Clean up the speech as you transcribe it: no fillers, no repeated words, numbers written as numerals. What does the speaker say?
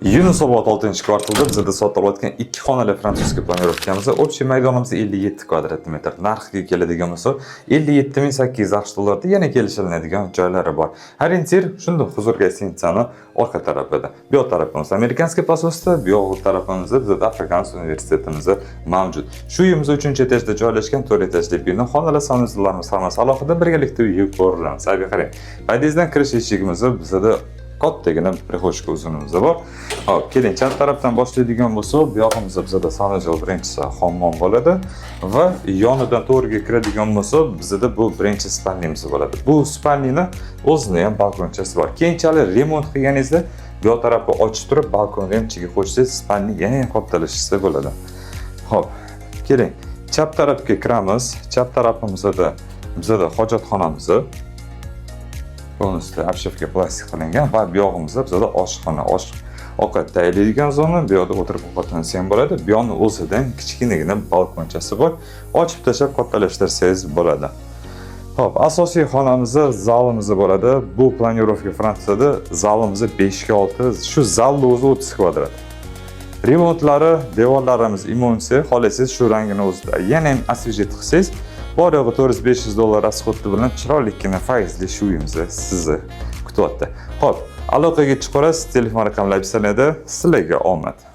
Yunusobod 6-kvartalda bizada sotilayotgan ikki xonali французский планировка miz, общий maydonimiz 57 kvadrat metr. Narxiga keladigan bo'lsa, 57 800 AQSh dollarida, yana kelishilinadigan joylari bor. Ориентир shunda Huzur гостиница ni orqa tarafida. Bu yoq tarafimiz американский посольство, bu yoq tarafimizda bizada Afrikaans universitetimiz mavjud. Shu uyimiz 3-etajda joylashgan, 4 etajli bino. Xonalar, санузел larimiz hammasi alohida, birgalikda uyga ko'rilamiz. Agar qarang, podyezddan kirish eshigimizda bizada kattagina прихожка uzunimiz bor. Hop, keling, chap tarafdan boshlaydigan bo'lsak, bu yog'imizda bizada санузел, birinchisi hammom bo'ladi va yonidan to'g'riga kiradigan bo'lsak, bizada bu birinchi спальня miz bo'ladi. Bu спальня ni o'zini ham balkonchasi bor. Keyinchalik remont qilganingizda bu yoq tarafi ochib turib, balkonni ham ichiga qo'shsangiz, спальня yana ham kattalashsa bo'ladi. Hop, keling, chap tarafga kiramiz. Chap tarafimizda bizada hojatxonamiz полностью обшивка plastik qilingan va bu yog'imizda bizada oshxona, osh ovqat tayyorlaydigan zona, bu yoqda o'tirib ovqatlansa ham bo'ladi. Bu yoqni o'zidan kichkinagina balkonchasi bor. Ochib tashlab kattalashtirsangiz bo'ladi. Hop, asosiy xonamizda zalimiz bo'ladi. Bu планировка Fransiyada zalimiz 5 ga 6, shu zalni o'zi 30 kvadrat. Remontlari, devorlarimiz emulsiya, xohlasangiz, shu rangini o'zida yana ham освежить qilsangiz, bor yo'g'i 400-500 dollar расход bilan chiroylikkina foizli shu uyimizni sizni kutyapti. Xo'p, aloqaga chiqaverasiz, telefon raqamlari описание da. Sizlarga omad.